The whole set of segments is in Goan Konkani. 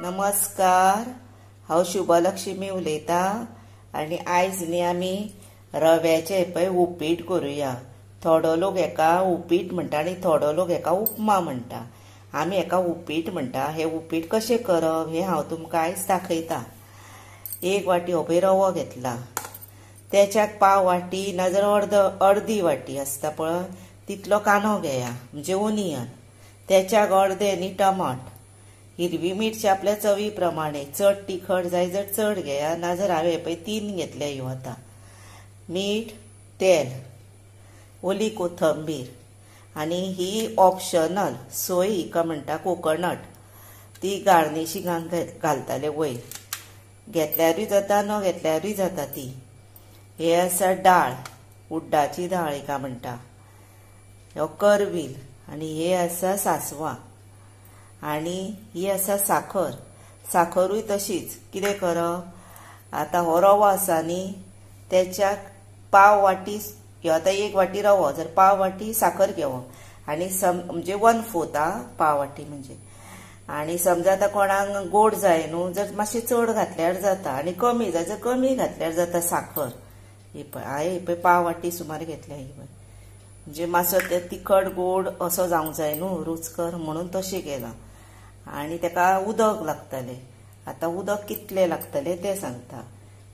नमस्कार, हांव शुभलक्ष्मी उलयतां आनी आयज न्ही आमी रव्याचे पळय उपीट करुया. थोडो लोक हेका उपीट म्हणटा आनी थोडो लोक हेका उपमा म्हणटा. आमी हेका उपीट म्हणटा. हे उपीट कशें करप हें हांव तुमकां आयज दाखयता. एक वाटी हो पळय रवो घेतला, तेच्याक पाव वाटी नाजाल्यार अर्दी वाटी आसता पळय तितलो कांदो घेया, म्हणजे ओनियन. तेच्याक अर्दे न्ही टमाट, हिरवी मिरची आपल्या चवी प्रमाणे, चड तिखट जाय जर चड घेया, नाजाल्यार हांवें पळय 3 घेतल्या ह्यो. आतां मीठ, तेल, ओली कोथंबीर आनी ही ऑप्शनल सोय हिका म्हणटा कोकोनट, ती गार्निशिंगाक घालताले वयर, घेतल्यारूय जाता न घेतल्यारूय जाता ती. हे आसा डाळ, उड्डाची डाळ हिका म्हणटा, हो करवील आनी हे आसा सांसवां आनी ही आसा साखर. साखरूय तशीच. कितें करप, आतां हो रवो आसा न्ही तेच्याक पाव वाटी, ह्यो आतां 1 वाटी रवो जर पाव वाटी साखर घेवप आनी म्हणजे 1/4 आं पाव वाटी म्हणजे. आनी समजा आतां कोणाक गोड जाय न्हू जर मातशें चड घातल्यार जाता आनी कमी जाय जर कमी घातल्यार जाता साखर. ही पळय हांवें पळय पाव वाटी सुमार घेतल्या. ही पळय म्हणजे मातसो ते तिखट गोड असो जावंक जाय न्हू रुचकर म्हणून तशें केलां. आनी तेका उदक लागतलें. आतां उदक कितलें लागतलें तें सांगता.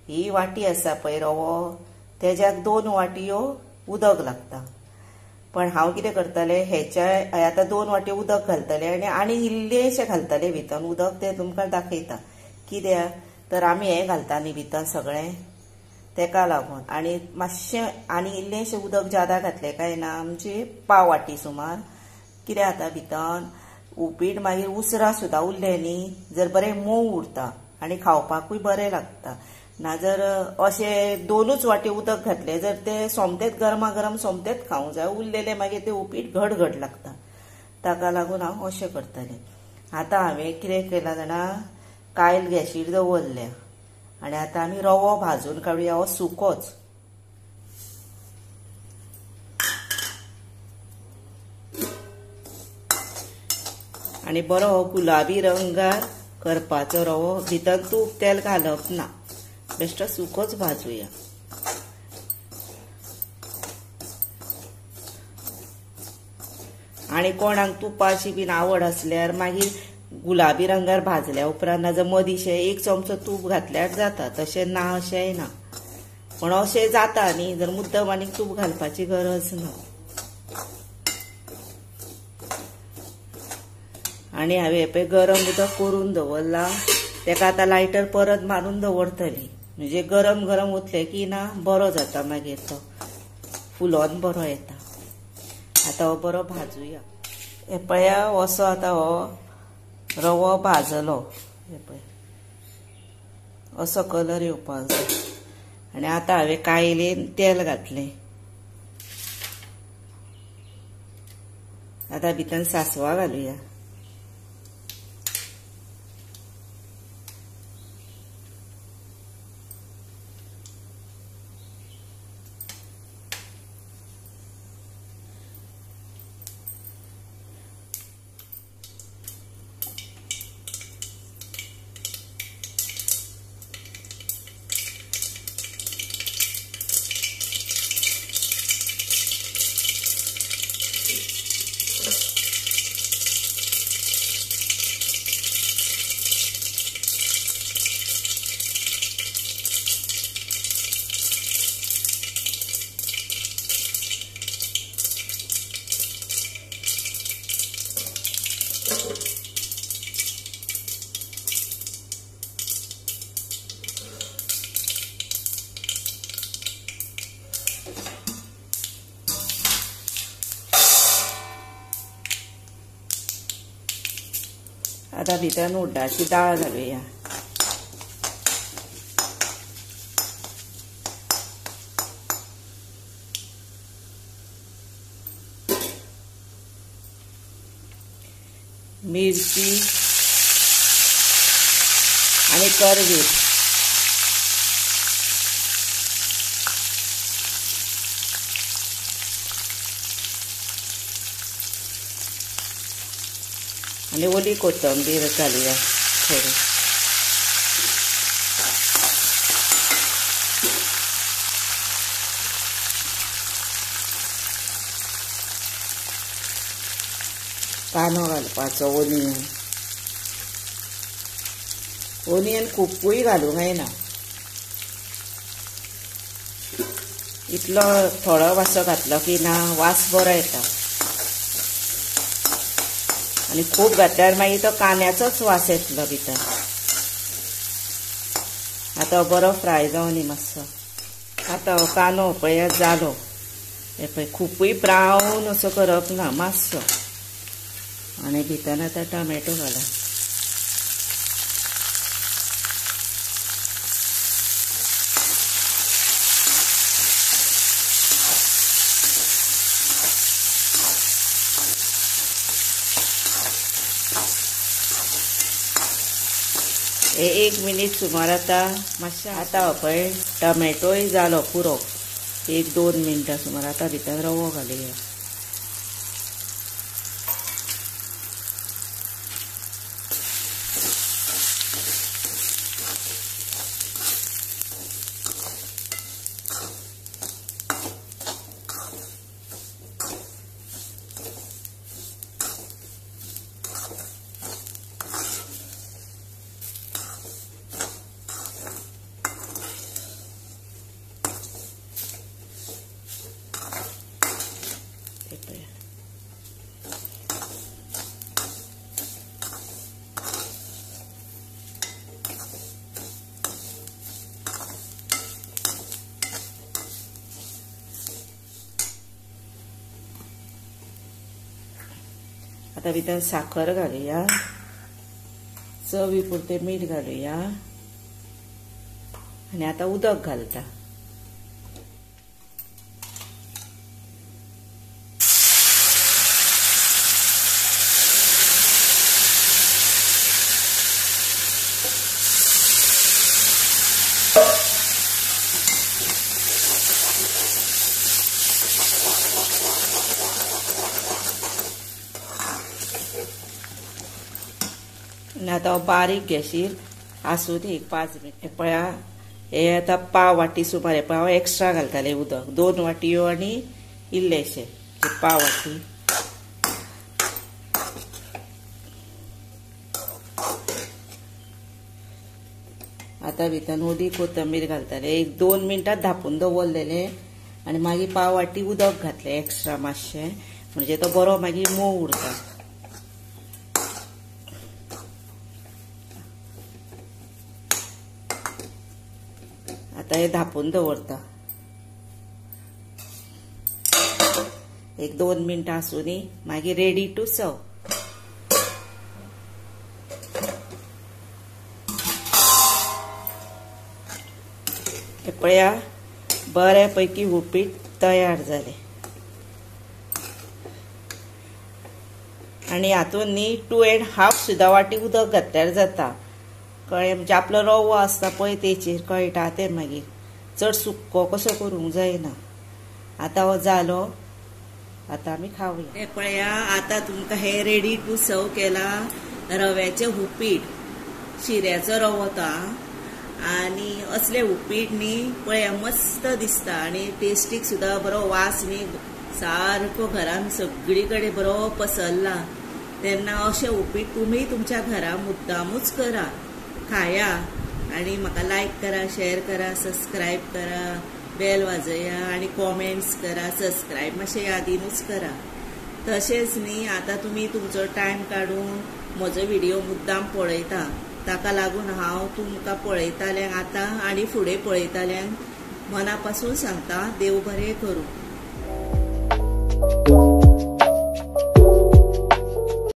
ही वाटी आसा पळय रवो, तेज्याक 2 वाटयो उदक लागता. पण हांव कितें करतलें, हेच्या आतां 2 वाटयो उदक घालतलें आनी आनी इल्लेशें घालतलें भितर उदक, तें तुमकां दाखयता. कित्याक तर आमी हें घालता न्ही भितर सगळें, तेका लागून. आनी मातशें आनी इल्लेशें उदक जादा घातलें काय ना, म्हणजे पाव वाटी सुमार. कितें जाता भितर उपीट मागीर उसरां सुद्दां उरलें न्ही जर बरें मोव उरता आनी खावपाकूय बरें लागता. ना जर अशें 2च वाटी उदक घातलें जर तें सोमतेंच गरमा गरम सोमतेंच खावंक जाय, उरलेलें मागीर तें उपीट घट घट लागता. ताका लागून हांव अशें करतलें. आतां हांवें कितें केलां जाणा, कायल गॅशीर दवरल्या आनी आतां आमी रवो भाजून काडुया, हो सुकोच. आनी बरो हो गुलाबी रंगार करपाचो रवो, भितर तूप तेल घालप ना, बेश्टो सुकोच भाजुया. आनी कोणाक तुपाची बीन आवड आसल्यार मागीर गुलाबी रंगार भाजल्या उपरांत नाजाल्यार मदींशें 1 चमचो तूप घातल्यार जाता. तशें ना अशेंय ना, पण अशें जाता न्ही जर मुद्दम आनीक तूप घालपाची गरज ना. आनी हांवें पळय गरम उदक करून दवरलां, तेका आतां लायटर परत मारून दवरतली, म्हणजे गरम गरम ओतलें की ना बरो जाता, मागीर तो फुलोन बरो येता. आतां हो बरो भाजुया. हे पळया असो आतां हो रवो भाजलो, हे पळय असो कलर येवपाक जाय. आनी आतां हांवें कायलेन तेल घातलें. आतां भितर सांसवां घालुया. आतां भितर उड्डाची डाळ घालुया. मिरची आनी करवील. आनी ओली कोथंबीर घालुया थोडी. कांदो घालपाचो, ओनियन. ओनियन खुपूय घालूंक जायना, इतलो थोडो मातसो घातलो की ना वास बरो येता. आनी खूब घातल्यार मागीर तो कांद्याचोच वास येतलो भितर. आतां बरो फ्राय जावनी मातसो. आतां हो कांदो पळय जालो, हे पळय खुपूय ब्रावन असो करप ना, मातसो. आनी भितर आतां टोमॅटो घाला. हे 1 मिनीट सुमार आतां मातशें. आतां पळय टोमॅटोय जालो पुरो, 1-2 मिनटां सुमार. आतां भितर रवो घालुया. आतां भितर साखर घालुया, चवी पुरतें मीठ घालुया आनी आतां उदक घालता. आनी आतां बारीक गॅशीर आसूं दी 5 मिनट. पळया हे आतां पाव वाटी सुमार, पळय हांव एक्स्ट्रा घालतालें उदक, 2 वाटयो आनी इल्लेशें पाव वाटी. आतां भितर उदी कोथंबीर घालतालें. 1-2 मिनटां धांपून दवरलेलें आनी मागीर पाव वाटी उदक घातलें एक्स्ट्रा मातशें, म्हणजे तो बरो मागीर मोव उरता. आतां हे धांपून दवरता, 1-2 मिनटां आसूं दी, मागीर रेडी टू सर्व. पळया बऱ्यापैकी उपीट तयार जालें. आनी हातूंत न्ही 2.5 सुद्दां वाटी उदक घातल्यार जाता, कळ्ळें? म्हणजे आपलो रवो आसता पळय तेचेर कळटा तें, मागीर चड सुक्को कसो करूंक जायना. आतां हो जालो, आतां आमी खावया. हे पळया आतां तुमकां हे रेडी टू सर्व केला रव्याचें उपीट, शिऱ्याचो रवो तो. आनी असले उपीट न्ही पळया मस्त दिसता आनी टेस्टीक सुद्दां बरो वास न्ही सारको घरान सगळी कडेन बरो पसरला. तेन्ना अशें उपीट तुमी तुमच्या घरा मुद्दामूच करा, खाया आनी म्हाका लायक करा, शेअर करा, सबस्क्रायब करा, बेल वाजया आनी कॉमेंट्स करा. सबस्क्रायब मातशें यादीनूच करा. तशेंच न्ही आतां तुमी तुमचो टायम काडून म्हजो व्हिडिओ मुद्दाम पळयता, ताका लागून हांव तुमकां पळयताल्यांक आतां आनी फुडें पळयताल्यांक मना पासून सांगता, देव बरें करूं.